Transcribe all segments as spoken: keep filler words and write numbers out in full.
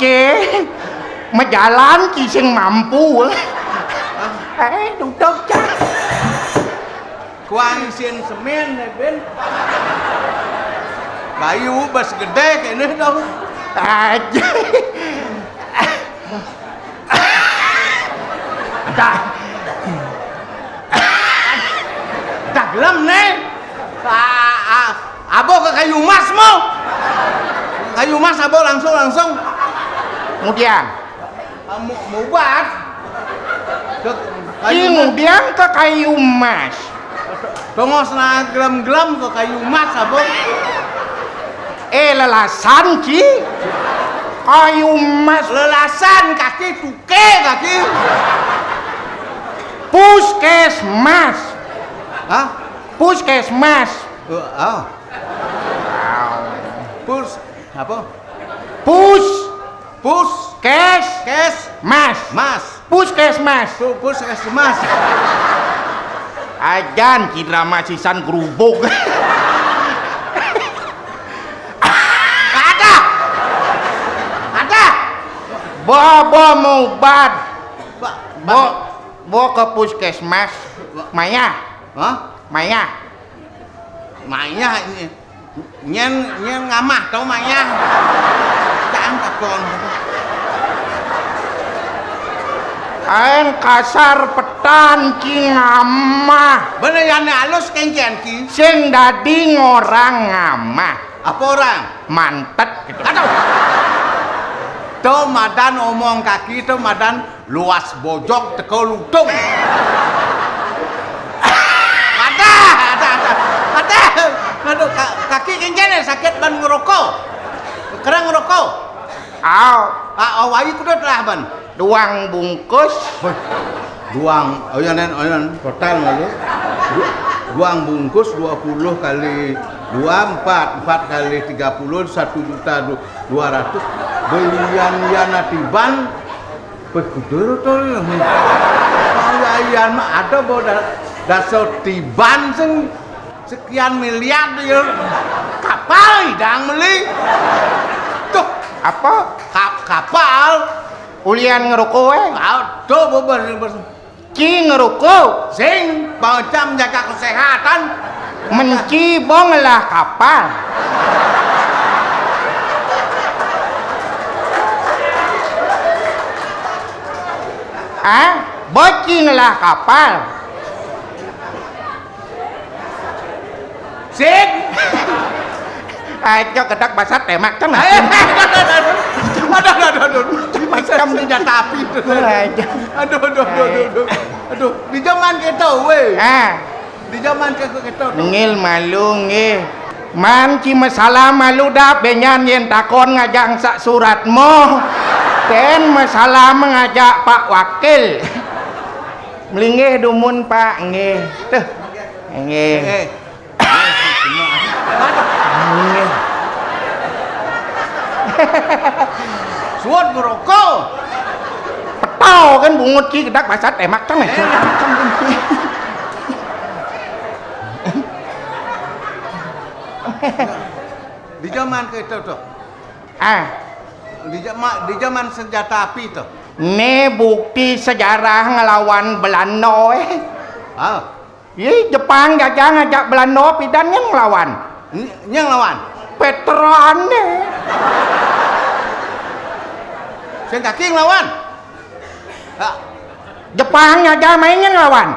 Cé, majalan ki sing mampu. Eh, duduk, Cak. Kuang isin semén, eh, Ben. Bayu bes gedé kéné dong. Aja. Dah. Dah gelem, né. Ah, ah, abo ke kayu mas mo. Kayu mas abo langsung, langsung. Kemudian. Ah, mu-, mubat. Ke kayu mas. Kemudian ke kayu mas. Tongos na gelem-gelem ke kayu mas abo. Eh, lelasan, Ci. Kayu mas. Lelasan kaki tuké kaki. Puskesmas. Hah? Puskesmas. Eh, ah. Pus apa? Pus. Pus. Kes. Kes. Mas. Mas. Puskesmas. Pu-, puskesmas. Ajan, Ci, drama sisan gerubuk. Ada. Ada. Bo, bo, mubat. Ba-, ba-, bo, bo ke puskesmas. Maya. Hah? Maya. Maya ini. Nyén, nyén ngamah to, Mayang? Cang takon. Aén kasar petan, Ci, ngamah. Bener, yén alus kéngkén, Ci. Sing dadi ngorang ngamah. Apa orang? Mantet gitu. Aduh. To madan omong kaki, to madan luas bojog teka lutung. Ada, ada, ada. Ada. Aduh, ka-, kaki kéngkén sakit ban ngerokok. Kerang ngerokok. Au. Ah, oh, ayo kudu telah ban. Duang bungkus. Wah, duang, oyonan, oyonan, total malu. Du-, duang bungkus dua puluh kali dua, empat, empat kali tiga puluh, satu juta du-, dua ratus. Belian yan atiban. Weh, kudur to. Belian mah ada bawa da-, dasar tiban sing sekian miliar dia. Kapal idang beli. Tuh, apa? Ka-, kapal. Ulian ngeroko, eh. Ah, tuh, bebas, bebas. Ci ngeroko. Sing, bang Cam jaga kesehatan. Menci bong lah kapal. Ah, bocin lah kapal. Sip. Ayo kedak basat tembak kan. Ayo. Aduh, aduh, aduh, aduh. Macam senjata api itu. Ayo. Aduh, aduh, aduh, aduh, aduh. Aduh, di zaman kita, weh. Ah. Di zaman kita, kita. Nggih, malu nggih. Man, Ci, masalah malu dah, benyan yén takon ngajak sak surat mo. Ten masalah mengajak Pak Wakil. Melinggih dumun, Pak, nggih. Tuh. Nggih. Eh, eh. Nggih. Suwun ngeroko. Petau kan bungut ki kedak basat emak cang. Eh, di zaman kita tuh. Ah. Di zaman, di zaman senjata api tuh. Né bukti sejarah ngelawan Belanda, eh. Ah. Ih, Jepang jajah ngajak Belanda pidan nyén ngelawan. Ny-, nyén ngelawan? Peterané. Sing kaki ngelawan. Ah. Jepang jajah main nyén ngelawan.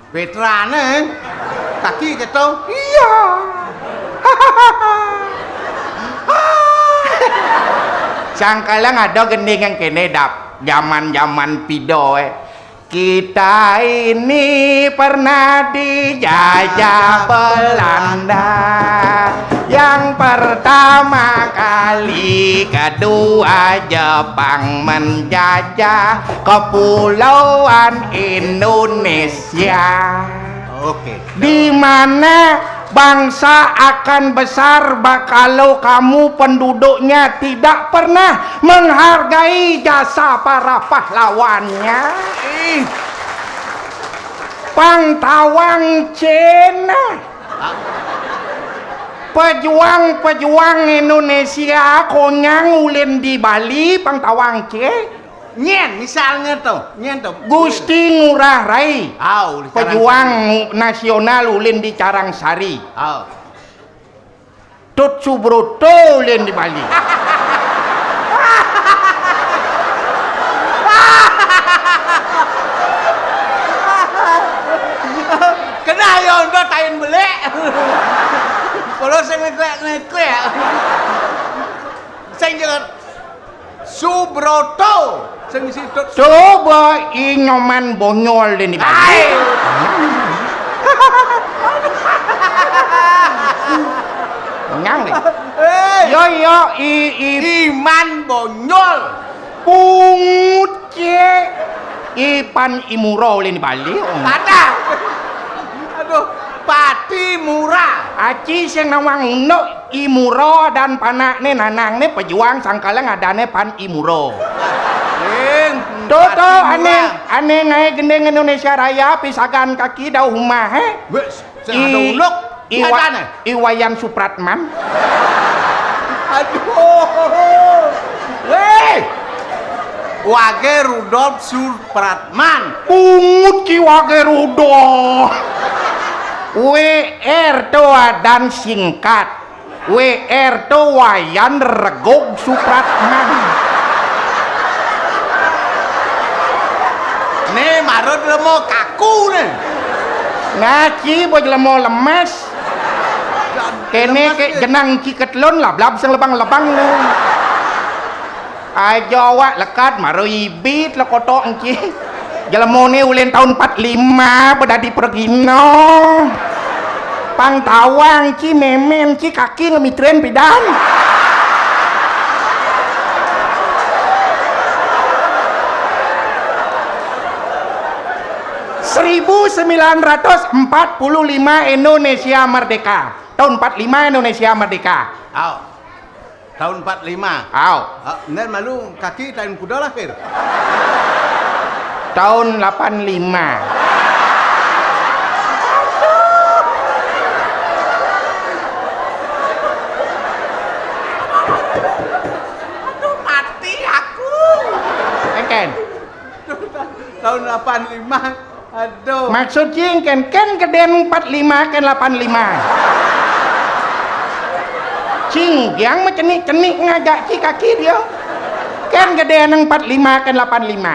Peterané. Kaki gitu. Iya. Sangkala ada gendingan kéné dap. Zaman-zaman pido, eh. Kita ini pernah dijajah Belanda. Yang pertama kali, kedua Jepang menjajah kepulauan Indonesia. Oke. Di mana bangsa akan besar ba-, kalau kamu penduduknya tidak pernah menghargai jasa para pahlawannya. Ih. Pang tawang Cina. Ah. Pejuang-pejuang Indonesia konyang ulin di Bali pang tawang ci. Nyén, misalnya to, nyén to. Gusti Ngurah Rai. Au, di Pejuang Carangsari. Nasional ulin di Carangsari. Au. Tut Subroto ulin di Bali. Kenah ya udah tain belék. Kalau sing ngeklék-ngeklék. Sing jangan Subroto. Sing isi Tut. Coba i Nyoman Bonyol deh nih, Bang. Ai. Kenyang deh. Hei. Yo, yo, i, i Iman Bonyol. Pungut, cie. Ipan Imuro ulin di Bali. Ada. Aduh, Pati Mura. Aci sing nawang unduk Imuro dan panakné nanangné pejuang sangkala ngadané Pan Imuro. Ing, Tuh, Pati tuh, Mura. Ané, ané ngaé gending Indonesia Raya, pisagan kaki dauh umah, hé? Wis, sing ada I-, unduk, Iwa-, nyatane. I Wayan Supratman. Aduh. Wéh. Wage Rudolf Supratman. Pungut ki Wage Rudolf. W R to adan singkat. W R to Wayan Regog Supratman. Né marut lemo kaku né. Nah, ci boj lemo lemes. Kéné lemes ké ké. Jenang ci ketelun lablab sing lebang-lebang né. Aja awak lekat mara ibit lekotok engki. Jelemoné ulin taun empat lima pada dadi pragina. Pang tawang ci mémén ci kaki ngemitrén pidan. Seribu sembilan ratus empat puluh lima Indonesia merdeka. Tahun empat lima Indonesia merdeka. Au. Tahun empat lima. Au. Ah, bener malu kaki tahun kuda lahir. Tahun delapan lima. Aduh, mati aku. Eken. Tahun delapan lima. Aduh. Maksud ci kén, kén gedén empat lima, kén delapan lima. Cing, yang macenik-cenik ngajak ci kaki dia. Kén gedén empat lima, kén delapan lima.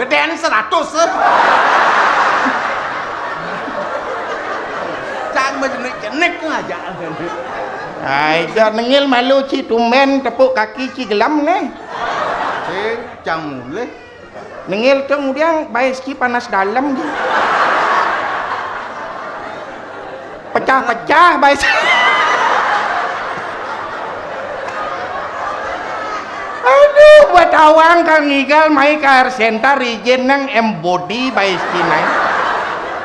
Gedén seratus, eh. Cang macenik-cenik ngajak. Ai, dah nengil malu ci tumben tepuk kaki ci gelam né. Cing, cang mulih. Nengil tu kemudian baé ci panas dalem. Pecah-pecah baé ci. Aduh, buat awang kang ngigal mai ka Air Center ijin nang embody baé ci nai.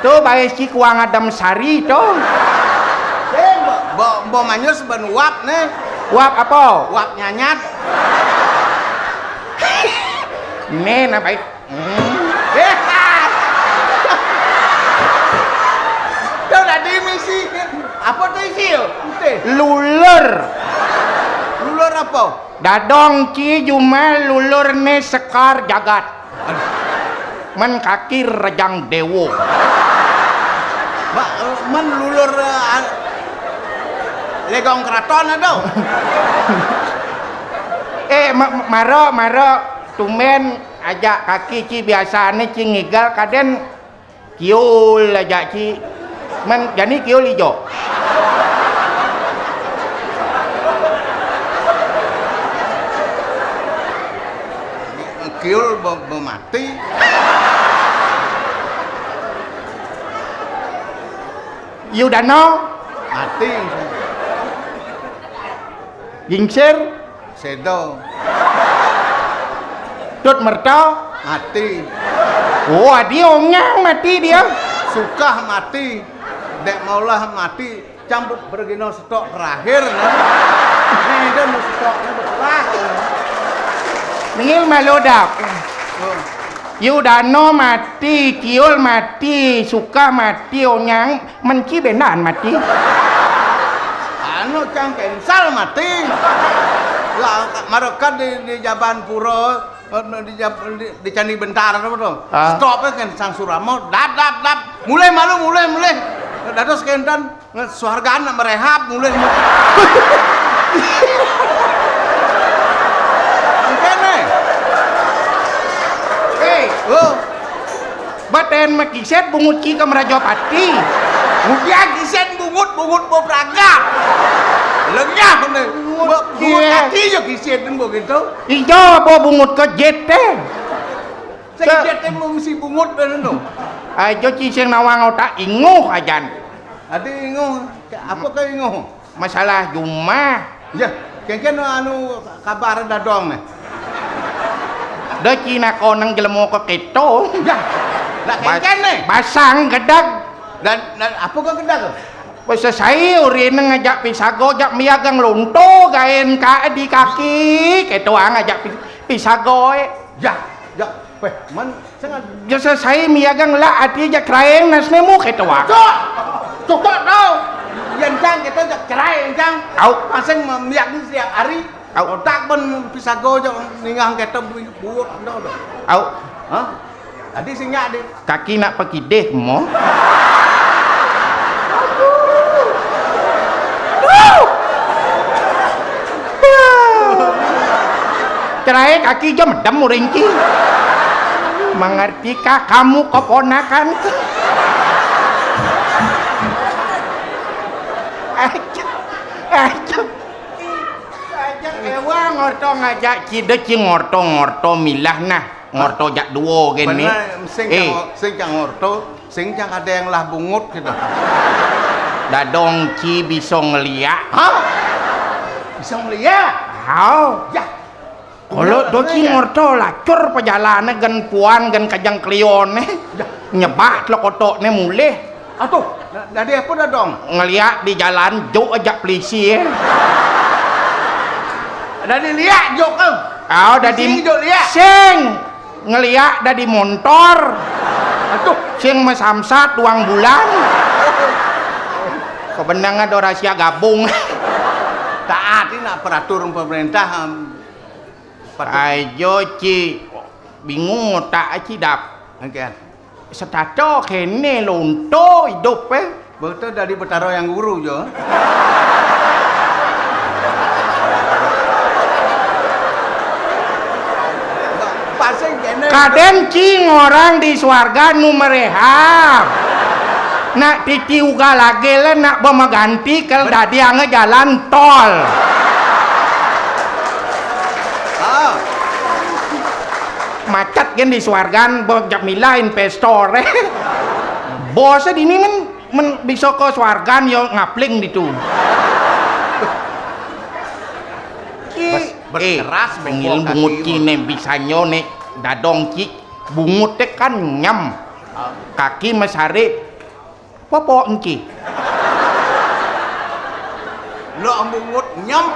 Tu baé ci kuang adem sari tu. Éh, bo, bo, bo manyus ban uap né. Uap apa? Uap nyanyat. Né nah baé. Hmm. Tuh tadi misi apa tuh isi yo? Putih. Lulur. Lulur apa? Dadong ci jumah lulur né sekar jagat. Aduh. Men kaki rejang dewo. Ba, eh, men lulur, eh, an-, legong keraton ada. Eh, ma-, ma-, mara, mara, tumben ajak kaki ci biasané ci ngigal kadén kiul ajak ci. Men jani kiul ijo. Kiul be-, be mati. Yudana. Mati. Gingsir. Séda. Tut Merta. Mati. Oh, adi onyang mati dia. Sukah mati. Dék maulah mati. Campur bergino setok terakhir, nah. Nah, itu mau setoknya berkelah. Nengil malu dak. Oh. Yudana mati, Kiul mati, Sukah mati, onyang, men ci bendan mati. Anu Cang kénsal mati. Lah, mara ka di, di Jaban Pura, di, di, di Candi Bentara apa to? Ah. Stop kan Sang Surama, dap, dap, dap. Mulih malu, mulih, mulih. Dados kénten, suargan nak merehab, mulih. Kéné. Hei. Oh. Batén makisét bungut ki ka Mrajapati. Udah kisén bungut, bungut bebraga. Lengah né. Bungut, bungut ki. Kaki ya kisén begitu. Ijo apa bungut ka jét té. Sing jét té mesti bungut bener no. Ajo ci sing nawang otak inguh ajan. Adi inguh, apa ka inguh? Masalah jumah. Ya, kéngkén anu kabar dadong né. Da cina koneng jelema ka kéto. Ya. Lah kéngkén né. Basang gedeg. Dan, dan apa ka gedeg? Wis sesai urine ngajak pisago jak miagang lonto gaen ka di kaki. Kéto ah ngajak pi-, pisago é. Ya, ya. Wéh, man, sing ad- Ya sesai miagang lah ati jak kraeng nas nemu kéto ah. Cok! Cok, cok, tau. Yén cang kita jak cerai, cang. Au. Masing miagang setiap hari. Au. Otak ben pisago jak ningang kita bu-, buut, no, no. Au. Hah? Tadi sing nyak di. Kaki nak pakidih mo. Cerai kaki jam dem uring ki. Mengertikah kamu keponakan? Aja, aja, aja ewa ngorto ngajak cida ci ngorto-ngorto milah nah. Ngorto jak duo gén né. Bener, sing cang, sing cang ngorto, sing cang ada yang lah bungut gitu. Dadong ci bisa ngeliak. Hah? Bisa ngeliak? Hao. Ya. Kalau do ci ngorto lacur pejalané gén puan gén kajang klioné. Ya. Nyebak lo kotokné mulih. Atuh, da-, dadi apa dadong? Ngeliak di jalan juk aja pelisi é. Dadi liak juk, eh. Aw, dadi pelisi juk liak. Sing ngeliak dadi montor. Atuh. Sing masamsat uang bulan. Kebenang ada rahasia gabung. Taati nak peraturan pemerintah, em. Ajo ci bingung otak ci dap. Oke. Setata kéné lonto idup é. Betul dari Betara yang guru jo. Pasing kéné. Kadén ci ngorang di swarga nu merehab. Nak titi uga lagé lé nak bamaganti kel dadi angga jalan tol. Ah. Macet gén di swargan, bok jak milah investor. Bos dini men, men bisa ke swargan yo ngapling ditu. Ki, bes-, eh, berkeras bengkok ngil bungut kaki, kiné bisa nyo né dadong ki bungut té kan nyem. Ah. Kaki mesari Popok engki. Lo bungut nyem.